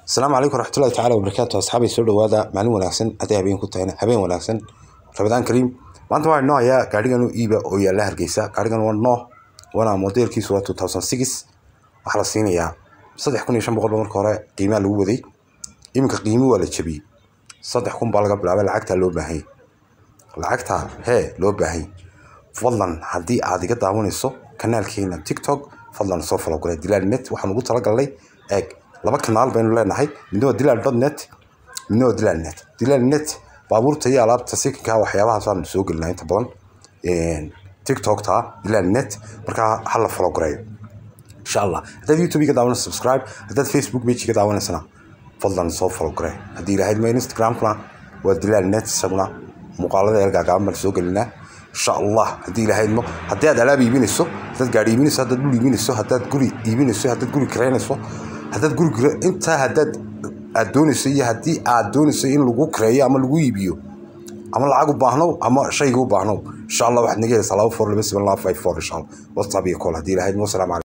Asalaamu calaykum waraxmatullahi tacaala wabarakaatu. Asxaabay, soo dhawaada. Maalin wanaagsan hadday habeen ku tahayna, habeen wanaagsan. Ramadaan kariim. Maanta waxaa inoo hayaa gaadhigan u iiba oo yaalla Hargeysa. Gaadhigan waa Noah, waana modelkiisu waa 2006. Waxaa la siinayaa 3500 ba. Marka hore qiimaha lagu waday, iminka qiimi waa la jabiyey, 3000 baa laga bilaabay. Lacagtaa loo baahanyay, lacagtaa hee loo baahanyay. Fadlan haddii aad iga daawanayso kanaalkeena TikTok, fadlan soo follow garee Dilaal Net. Waxaan ugu talagalnay, eeg, laba kanaal baynu leenahay: midna waa Dilaal.net, midna waa Dilaal Net. Dilaal Net baabuurta iyo alaabta sikinka, waxyaabahaasaan soo gelinaa inta badan. TikTokta Dilaal Net markaa hala follow gareeyo, insha Allah. Haddaad YouTube iga daawanayso, subscribe. Haddaad Facebook page iga daawanaysana, fadlan soo follow garee. Haddii ilahayd ma Instagramkuna waa Dilaal Net, isaguna muuqaalada eelgaagaaban baan soo gelinaa, insha Allah. Haddii ilahaydmo, haddii aad alaab iibinayso, haddaad gaari iibinayso, haddaad dhul iibinayso, haddaad guri iibinayso, haddaad guri kireynayso, haddaad guri kire intaa, haddaad aad doonayso iyo haddii aad doonayso in lagu kireeyo ama lagu iibiyo, ama lacag u baahno ama shayga u baahno, insha Allah waxaad naga helaysaa 2427254, insha Allah, WhatsApp iyo call, haddii ilahaydmo. Wasalaamu calaykum.